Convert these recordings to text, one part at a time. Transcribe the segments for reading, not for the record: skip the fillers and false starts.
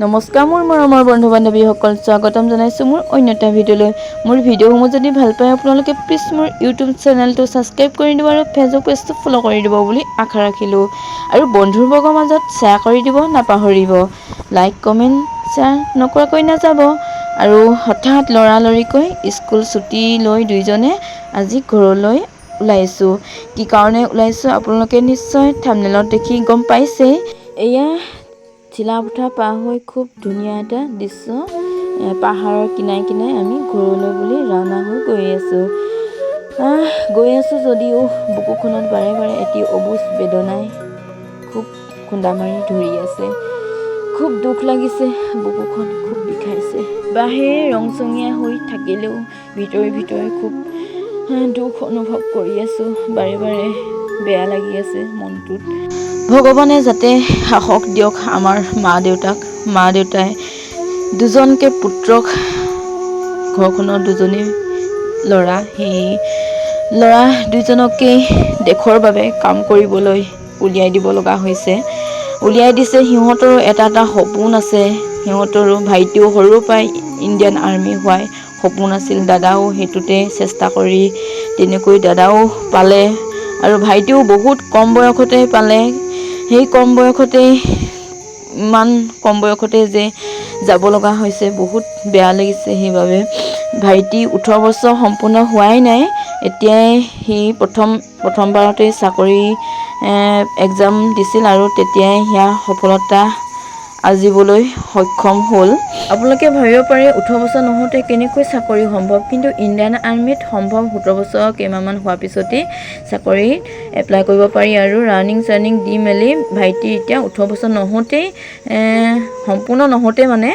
নমস্কাৰ মোৰ মৰমৰ বন্ধু বান্ধৱীসকল, স্বাগতম জনাইছোঁ মোৰ অন্য এটা ভিডিঅ'লৈ। মোৰ ভিডিঅ'সমূহ যদি ভাল পায় আপোনালোকে প্লিজ মোৰ ইউটিউব চেনেলটো ছাবস্ক্ৰাইব কৰি দিব আৰু ফেচবুক পেজটো ফ'ল' কৰি দিব বুলি আশা ৰাখিলোঁ আৰু বন্ধুবৰ্গৰ মাজত শ্বেয়াৰ কৰি দিব নাপাহৰিব। লাইক, কমেণ্ট, শ্বেয়াৰ নকৰাকৈ নাযাব। আৰু হঠাৎ লৰালৰিকৈ স্কুল ছুটি লৈ দুইজনে আজি ঘৰলৈ ওলাইছোঁ। কি কাৰণে ওলাইছোঁ আপোনালোকে নিশ্চয় থাম্বনেইলত দেখি গম পাইছেই। এয়া চিলাপথাৰ পাৰ হৈ খুব ধুনীয়া এটা দৃশ্য। পাহাৰৰ কিনাৰে কিনাৰে আমি ঘৰলৈ বুলি ৰাওনা হৈ গৈ আছোঁ। গৈ আছোঁ যদিও বুকুখনত বাৰে বাৰে এটি অবুজ বেদনাই খুব খুন্দা মাৰি ধৰি আছে। খুব দুখ লাগিছে, বুকুখন খুব বিষাইছে। বাহিৰে ৰংচঙীয়া হৈ থাকিলেও ভিতৰি ভিতৰি খুব দুখ অনুভৱ কৰি আছোঁ। বাৰে বাৰে বেয়া লাগি আছে মনটোত। ভগৱানে যাতে সাহস দিয়ক আমাৰ মা দেউতাক। মা দেউতাই দুজনকে পুত্ৰক, ঘৰখনৰ দুজনী ল'ৰা, সেই ল'ৰা দুজনকেই দেশৰ বাবে কাম কৰিবলৈ উলিয়াই দিব লগা হৈছে, উলিয়াই দিছে। সিহঁতৰো এটা এটা সপোন আছে। সিহঁতৰো ভাইটিও সৰুৰ পৰাই ইণ্ডিয়ান আৰ্মি হোৱাই সপোন আছিল। দাদাও সেইটোতে চেষ্টা কৰি তেনেকৈ দাদাও পালে আৰু ভাইটিও বহুত কম বয়সতে পালে। সেই কম বয়সতেই, ইমান কম বয়সতে যে যাব লগা হৈছে, বহুত বেয়া লাগিছে। সেইবাবে ভাইটি 18 বছৰ সম্পূৰ্ণ হোৱাই নাই, এতিয়াই সি প্ৰথমবাৰতেই চাকৰি এক্সাম দিছিল আৰু তেতিয়াই সেয়া সফলতা আজিবলৈ সক্ষম হ'ল। আপোনালোকে ভাবিব পাৰে 18 বছৰ নহওঁতে কেনেকৈ চাকৰি সম্ভৱ, কিন্তু ইণ্ডিয়ান আৰ্মিত সম্ভৱ। 17 বছৰ কেইমাহমান হোৱাৰ পিছতেই চাকৰি এপ্লাই কৰিব পাৰি আৰু ৰানিং চানিং দি মেলি ভাইটি এতিয়া 18 বছৰ নহওঁতেই, সম্পূৰ্ণ নহওঁতেই মানে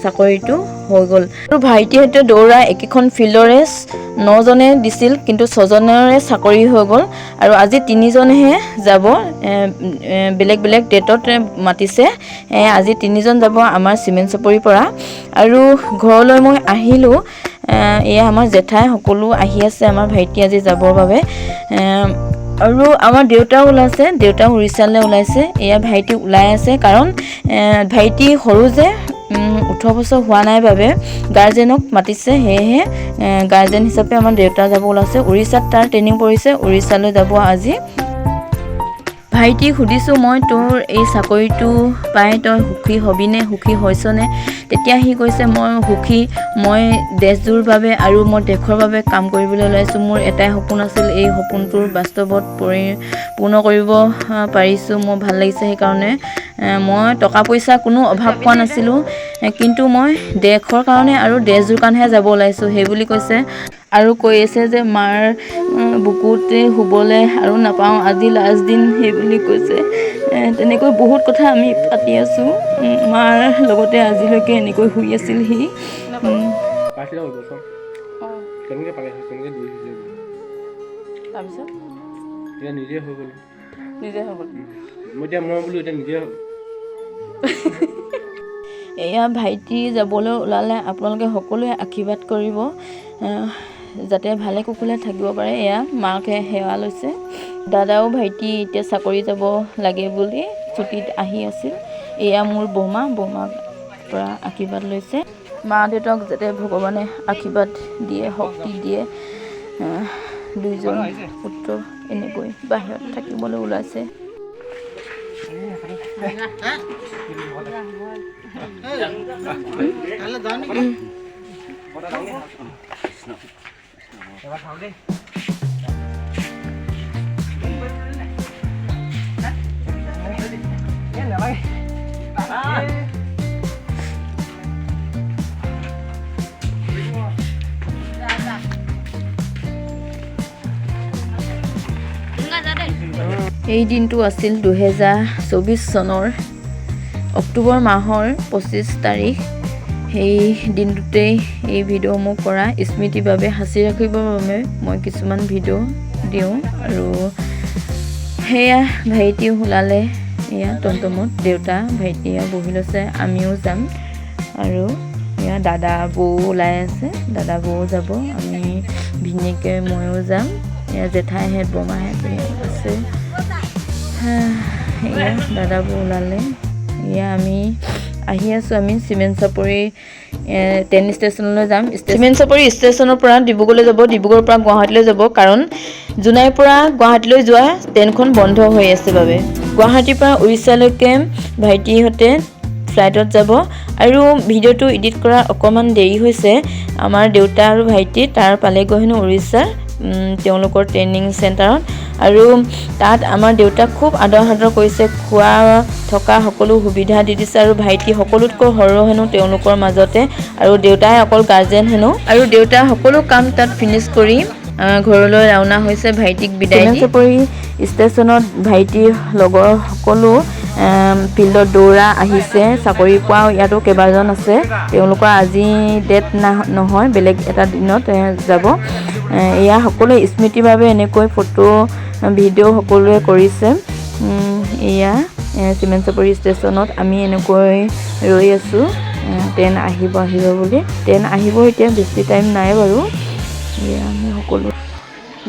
চাকৰিটো হৈ গ'ল। আৰু ভাইটিহঁতে দৌৰা একেখন ফিল্ডৰে নজনে দিছিল, কিন্তু ছজনৰে চাকৰি হৈ গ'ল আৰু আজি তিনিজনেহে যাব। বেলেগ বেলেগ ডেটত মাতিছে। আজি তিনিজন যাব আমাৰ চিমেণ্ট চাপৰিৰ পৰা। আৰু ঘৰলৈ মই আহিলোঁ। এয়া আমাৰ জেঠাই সকলো আহি আছে আমাৰ ভাইটি আজি যাবৰ বাবে। আৰু আমাৰ দেউতাও ওলাইছে, দেউতাও উৰিষ্যালৈ ওলাইছে। এয়া ভাইটি ওলাই আছে, কাৰণ ভাইটি সৰু যে, 18 বছৰ হোৱা নাই বাবে গাৰ্জেনক মাতিছে। সেয়েহে গাৰ্জেন হিচাপে আমাৰ দেউতা যাব ওলাইছে। উৰিষ্যাত তাৰ ট্ৰেইনিং পৰিছে, উৰিষ্যালৈ যাব আজি। ভাইটিক সুধিছোঁ মই, তোৰ এই চাকৰিটো পাই তই সুখী হ'বিনে, সুখী হৈছনে? তেতিয়া সি কৈছে, মই সুখী, মই দেশটোৰ বাবে আৰু মই দেশৰ বাবে কাম কৰিবলৈ ওলাইছোঁ। মোৰ এটাই সপোন আছিল, এই সপোনটোৰ বাস্তৱত পূৰ্ণ কৰিব পাৰিছোঁ, মোৰ ভাল লাগিছে। সেইকাৰণে মই টকা পইচা কোনো অভাৱ পোৱা নাছিলোঁ, কিন্তু মই দেশৰ কাৰণে আৰু দেশটোৰ কাৰণেহে যাব ওলাইছোঁ, সেই বুলি কৈছে। আৰু কৈ আছে যে মাৰ বুকুতে শুবলৈ আৰু নাপাওঁ, আজি লাষ্ট দিন, সেই বুলি কৈছে। তেনেকৈ বহুত কথা আমি পাতি আছোঁ। মাৰ লগতে আজিলৈকে এনেকৈ শুই আছিল সি। পাইছিলে বছৰ কেনেকৈ পালে, কেনেকৈ দি দিছিলে? তাৰপিছত এতিয়া নিজে হৈ গ'ল। নিজে হৈ গ'ল। মই এতিয়া মই বোলো এতিয়া নিজে এয়া ভাইটি যাবলৈ ওলালে। আপোনালোকে সকলোৱে আশীৰ্বাদ কৰিব যাতে ভালে কুশলে থাকিব পাৰে। এয়া মাকে সেৱা লৈছে। দাদাও ভাইটি এতিয়া চাকৰি যাব লাগে বুলি ছুটীত আহি আছিল। এয়া মোৰ বৰমা, বৰমাৰ পৰা আশীৰ্বাদ লৈছে। মা দেউতাক যাতে ভগৱানে আশীৰ্বাদ দিয়ে, শক্তি দিয়ে। দুইজন পুত্ৰ এনেকৈ বাহিৰত থাকিবলৈ ওলাইছে। এই দিনটো আছিল 2024 চনৰ অক্টোবৰ মাহৰ 25 তাৰিখ। সেই দিনটোতেই এই ভিডিঅ'সমূহ কৰা স্মৃতিৰ বাবে সাঁচি ৰাখিবৰ বাবে মই কিছুমান ভিডিঅ' দিওঁ। আৰু সেয়া ভাইটিও ওলালে, এয়া টমটমত দেউতা ভাইটিয়ে বহি লৈছে, আমিও যাম। আৰু এয়া দাদা বৌ ওলাই আছে, দাদা বৌ যাব, আমি ভিনীয়েকে ময়ো যাম। এয়া জেঠাইহঁত বৰমাহঁত আছে। এয়া দাদা বৌ ওলালে। এয়া আমি আহি আছোঁ আমি চিমেণ্ট চাপৰি ট্ৰেইন ষ্টেচনলৈ যাম। চিমেণ্ট চাপৰি ষ্টেচনৰ পৰা ডিব্ৰুগড়লৈ যাব, ডিব্ৰুগড়ৰ পৰা গুৱাহাটীলৈ যাব। কাৰণ জোনাইৰ পৰা গুৱাহাটীলৈ যোৱা ট্ৰেইনখন বন্ধ হৈ আছে বাবে গুৱাহাটীৰ পৰা উৰিষ্যালৈকে ভাইটিহঁতে ফ্লাইটত যাব। আৰু ভিডিঅ'টো এডিট কৰা অকণমান দেৰি হৈছে। আমাৰ দেউতা আৰু ভাইটি তাৰ পালেগৈ হেনো উৰিষ্যাৰ তেওঁলোকৰ ট্ৰেইনিং চেণ্টাৰত। আৰু তাত আমাৰ দেউতাক খুব আদৰ সাদৰ কৰিছে, খোৱা থকা সকলো সুবিধা দি দিছে। আৰু ভাইটি সকলোতকৈ সৰু হেনো তেওঁলোকৰ মাজতে, আৰু দেউতাই অকল গাৰ্জেন হেনো। আৰু দেউতা সকলো কাম তাত ফিনিছ কৰি ঘৰলৈ ৰাওনা হৈছে ভাইটিক বিদায় দি। চাপৰি ষ্টেচনত ভাইটিৰ লগৰ সকলো ফিল্ডত দৌৰা আহিছে, চাকৰি পোৱাও ইয়াতো কেইবাজন আছে। তেওঁলোকৰ আজি ডেট নহয়, বেলেগ এটা দিনত যাব। এয়া সকলোৱে স্মৃতিৰ বাবে এনেকৈ ফটো ভিডিঅ' সকলোৱে কৰিছে। এয়া চিমেণ্ট চাপৰি ষ্টেচনত আমি এনেকৈ ৰৈ আছোঁ, ট্ৰেইন আহিব আহিব বুলি। ট্ৰেইন আহিব এতিয়া বেছি টাইম নাই বাৰু। এয়া আমি সকলো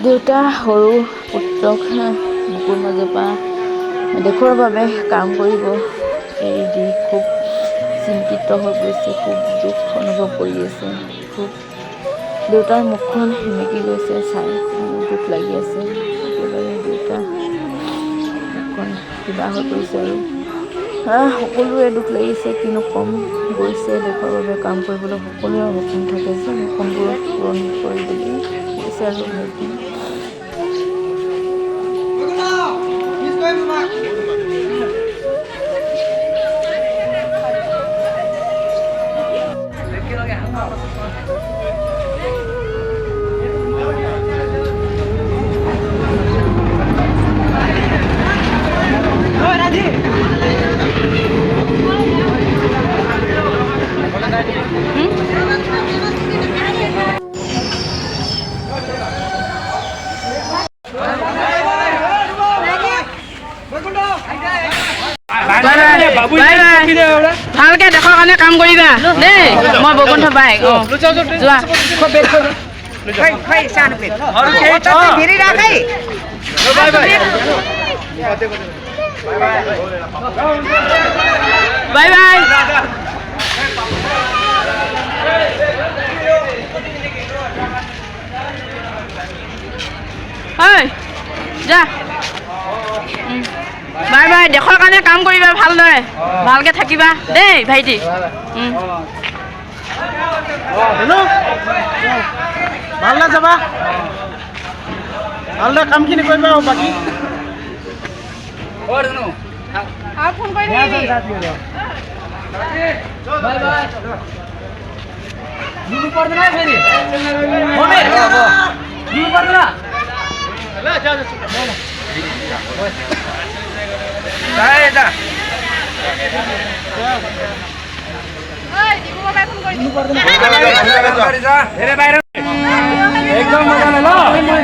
দেউতা সৰু পুত্ৰক বুকুৰ মাজৰ পৰা দেশৰ বাবে কাম কৰিব এৰি দি খুব চিন্তিত হৈ পৰিছে, খুব দুখ অনুভৱ কৰি আছে। খুব দেউতাৰ মুখখন সেমেকি গৈছে চাই, দুখ লাগি আছে একেবাৰে। দেউতা মুখখন কিবা হৈ পৰিছে আৰু সকলোৰে দুখ লাগিছে, কিনো কম। গৈছে দেশৰ বাবে কাম কৰিবলৈ, সকলোৰে সপোন থাকে যে সপোনবোৰ পূৰণ কৰিবলৈ গৈছে আৰু ভাইটি। ভালকে দেশৰ কাৰণে কাম কৰিবা দেই। মই বৈকুণ্ঠ বাইক। অ যোৱা। Bye bye. যা, বাই বাই। দেশৰ কাৰণে কাম কৰিবা ভালদৰে, ভালকে থাকিবা দেই ভাইটি। ভালদৰে যাবা, ভালদৰে কামখিনি কৰিবা। বাকী একদম মজা।